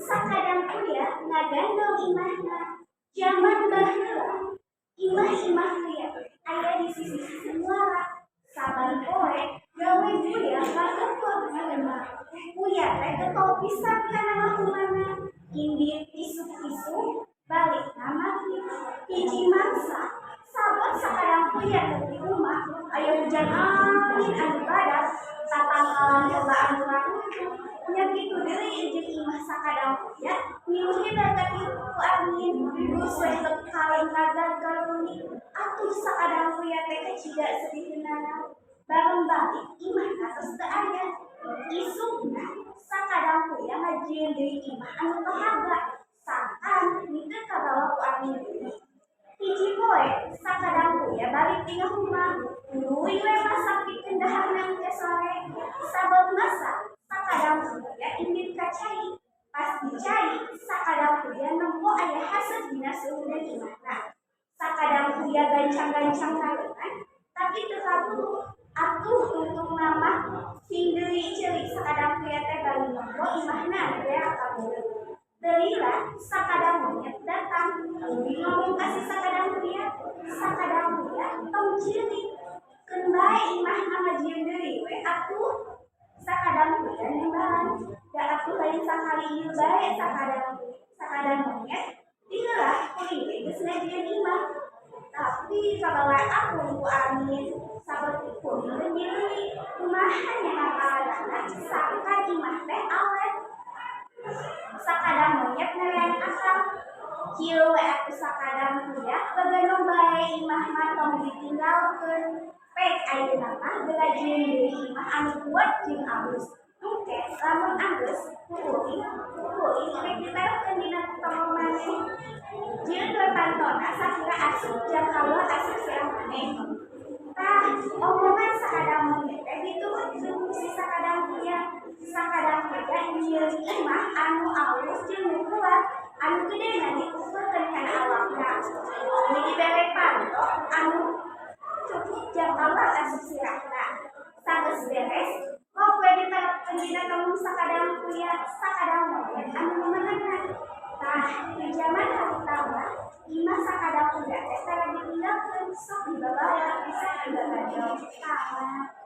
Sakadang kuya ngagandong imahna. Jaman baheula imah-imah liar aya di sisi-sisi muara. Saban poe gawe kuya ngagempur ka lemah. Kuya teh getol pisan kana ngahumana. Indit isuk-isuk balik magrib. Hiji mangsa sabot sakadang kuya teh di umah aya hujan angin anu badak tatangkalan loba anu runtuh. Nya kitu deui jeung imah sakadang kuya milu hebat katiup ku angin. Geus weh kalem kagaruni. Atuh sakadang kuya teh kacida sediheunana. Bareng balik imahna tos teu aya. Isukna sakadang kuya ngajieun deui imah anu kahaga sangkan henteu kabawa ku angin deui. Hiji poe sakadang kuya balik ti ngahuma tuluy we masak pikeun daharna engke sore. Sabot masak sakadang kuya indit ka cai. Pas di cai sakadang kuya nempo aya haseut dina suhunan imahna. Sakadang kuya gancang-gancang kaleungan tapi teu kaburu. Atuh tungtungna mah sing deui ceurik sakadang kuya teh bari nempo imahna beak kaburu. Teu lila sakadang monyet datang tuluy ngomong ka si sakadang kuya, "Sakadang kuya tong ceurik, keun bae imahna ngajieun deui we atuh." Sakadang kuya nembalan, "Da atuh lain sakali ieu bae sakadang monyet, ti heula kuring ge geus ngajieun imah. Tapi kabawa apung ku angin, sabot kuring teu nyieun. Kumaha nya ngakalanana sangkan imah teh awet." Sakadang monyet nerean akal, "Kieu we atuh sakadang kuya, bagandong bae imah mah tong ditinggalkeun. Pek ayeuna mah geura jieun deui imah anu kuat jeung alus. Engke lamun anggeus ku kuring rek ditaruhkeun dina tong maneh. Jieun we pantona sakira asup jang kaluar asup sirah maneh." Tah, omongan sakadang monyet teh diturutkeun ku si sakadang kuya. Sakadang kuya nyieun imah anu alus jeung nu kuat, anu gedena dikumpulkeun kana awakna. Tuluy dibere panto anu cukup jang kaluar asup sirahna. Sanggeus beres, rok we ditaruhkeun dina tong sakadang kuya, sakadang monyet anu memenangna. Tah, di jaman harita mah imah sakadang kuya teh tara ditinggalkeun, sok dibabawa, sok dibabadong. Tamat.